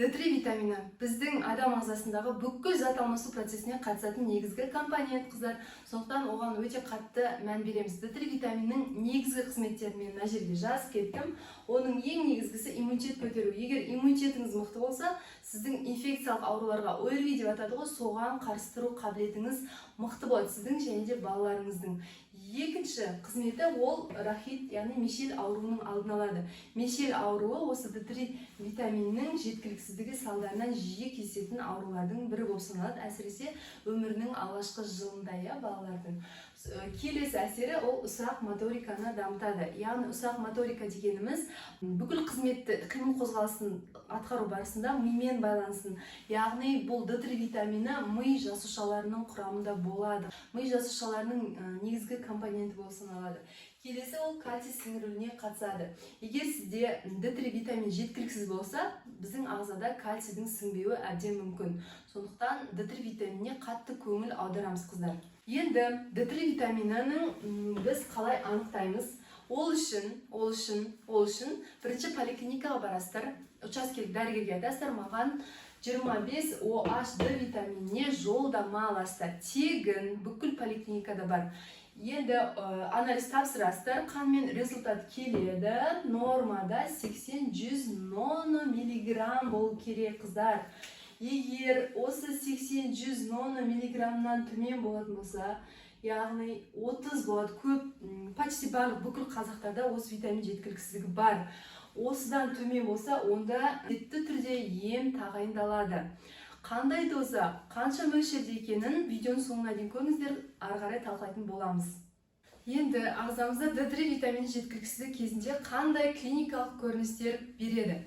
Д3 витамині біздің адам ағзасындағы бүкіл зат алмасу процесіне қатысатын негізгі компонент, қыздар. Сондықтан оған өте қатты мән береміз. Д3 витаминінің негізгі қызметтерін мен мына жерге жазып кеттім. Оның ең негізгісі — иммунитет көтеру. Егер иммунитетіңіз мықты болса, сіздің инфекциялық ауруларға, ОРВИ деп атады ғой, соған қарсы тұру қабілетіңіз мықты болады, сіздің және де балаларыңыздың. Екінші қызметі — ол рахит, яғни мешел ауруының алдын алады. Мешел ауруы осы Д3 витаминінің жеткіліксіздігі салдарынан жиі кездесетін аурулардың бірі болып саналады, әсіресе өмірінің алғашқы жылында, иә, балалардың. Келесі әсері — ол ұсақ моториканы дамытады. Яғни ұсақ моторика дегеніміз бүкіл қызметті, қимыл қозғалысын атқару барысында мимен байланысын. Яғни бұл Д3 витамині ми жасушаларының құрамында болады, ми жасушаларының негізгі компоненті болып саналады. Келесі — ол кальций сіңірілуіне қатысады. Егер сізде Д3 витамин жеткіліксіз болса, біздің ағзада кальцийдің сіңбеуі әбден мүмкін. Сондықтан Д3 витаминіне қатты көңіл аударамыз, қыздар. Енді Д3 витаминінің біз қалай анықтаймыз? Ол үшін бірінші поликлиникаға барасыздар, учаскелік дәрігерге айтасыздар: «Маған 25 OH Д витаминіне жолдама аласыздар». Тегін, бүкіл поликлиникада бар. Енді анализ тапсырасыздар қанмен, результат келеді. Нормада 80-100 миллиграмм болу керек, қыздар. Егер осы 80-100 миллиграммнан төмен болатын болса, яғни 30 болады, көп, почти барлық, бүкіл қазақтарда осы витамин жеткіліксіздігі бар. Осыдан төмен болса, онда міндетті түрде ем тағайындалады. Қандай доза, қанша мөлшерде екенін видеоның соңына дейін көріңіздер, ары қарай талқылайтын боламыз. Енді ағзамызда Д3 витамині жеткіліксіздігі кезінде қандай клиникалық көріністер береді?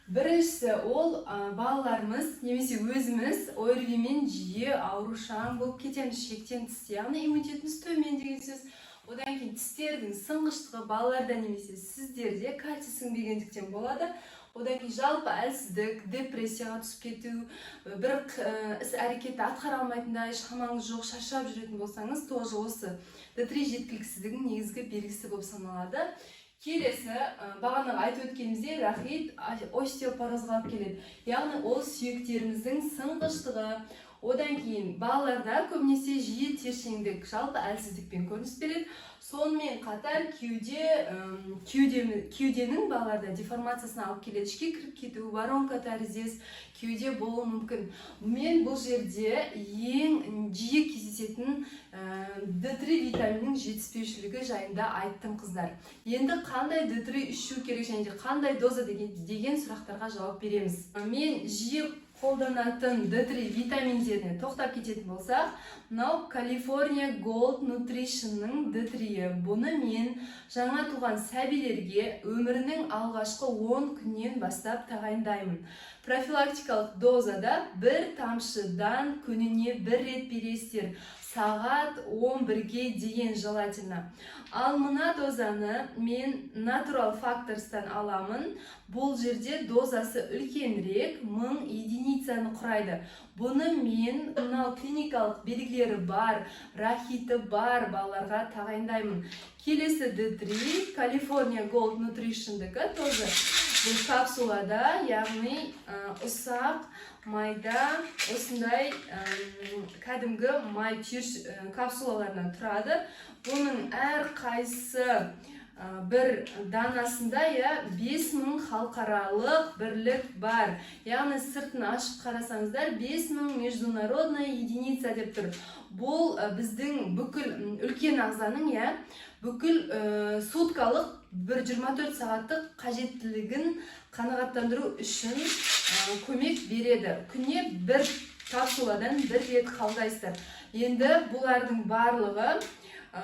Біріншісі — ол балаларымыз немесе өзіміз ОРВИ мен жиі аурушаң болып кетеміз, шектен тыс, яғни иммунитетіміз төмен деген сөз. Одан кейін тістердің сынғыштығы балаларда немесе сіздерде кальций сіңбегендіктен болады. Одан кейін жалпы әлсіздік, депрессияға түсіп кету, бір іс әрекетті атқара алмайтындай, шамаңыз жоқ, шаршап жүретін болсаңыз, тоже осы Д3 жеткіліксіздігінің негізгі белгісі болып саналады. Келесі, бағанағы айтып өткеніміздей, рахит остеопорозға алып келеді, яғни ол сүйектеріміздің сынғыштығы. Одан кейін балаларда көбінесе жиі тершеңдік, жалпы әлсіздікпен көрініс береді. Сонымен қатар кеуденің балаларда деформациясына алып келеді, ішке кіріп кету, воронка тәріздес кеуде болуы мүмкін. Мен бұл жерде ең жиі кездесетін Д3 витаминінің жетіспеушілігі жайында айттым, қыздар. Енді қандай Д3 ішу керек және де қандай доза деген сұрақтарға жауап береміз. Мен жиі қолданатын Д3 витаминдеріне тоқтап кететін болсақ, мынау California Gold Nutrition'ның Д3-і. Бұны мен жаңа туған сәбилерге өмірінің алғашқы 10 күннен бастап тағайындаймын. Профилактикалық дозада бір тамшыдан күніне бір рет бересіздер, сағат 11-ге дейін желательно. Ал мына дозаны мен Natural Factors'тан аламын. Бұл жерде дозасы үлкенірек, 1000 единицаны құрайды. Бұны мен мынау клиникалық белгілері бар, рахиті бар балаларға тағайындаймын. Келесі D3 California Gold Nutrition'дікі, тоже бұл капсулада, яғни ұсақ майда осындай кәдімгі май түйірш капсулаларынан тұрады. Бұның әрқайсысы бір данасында, иә, 5000 халықаралық бірлік бар. Яғни сыртын ашып қарасаңыздар, 5000 международная единица деп тұр. Бұл біздің бүкіл үлкен ағзаның, иә, бүкіл суткалық бір 24 сағаттық қажеттілігін қанағаттандыру үшін көмек береді. Күніне бір капсуладан бір рет қабылдайсыздар. Енді бұлардың барлығы,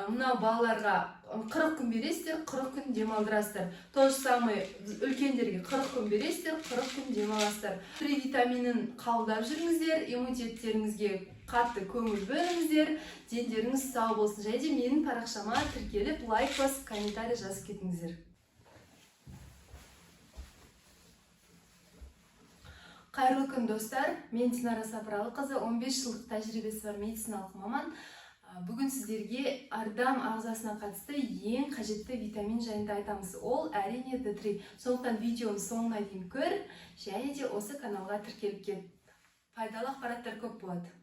мынау балаларға 40 күн бересіздер, 40 күн демалдырасыздар. То же самое үлкендерге 40 күн бересіздер, 40 күн демаласыздар. Три витаминін қабылдап жүріңіздер, иммунитеттеріңізге қатты көңіл бөліңіздер, дендеріңіз сау болсын. Және де менің парақшама тіркеліп, лайк басып, комментарий жазып кетіңіздер. Қайырлы күн, достар! Мен Динара Сапаралықызы, 15 жылдық тәжірибесі бар медициналық маман. Бүгін сіздерге адам ағзасына қатысты ең қажетті витамин жайында айтамыз. Ол, әрине, D3. Сондықтан видеоның соңына дейін көр және де осы каналға тіркеліп кет. Пайдалы ақпараттар көп болады.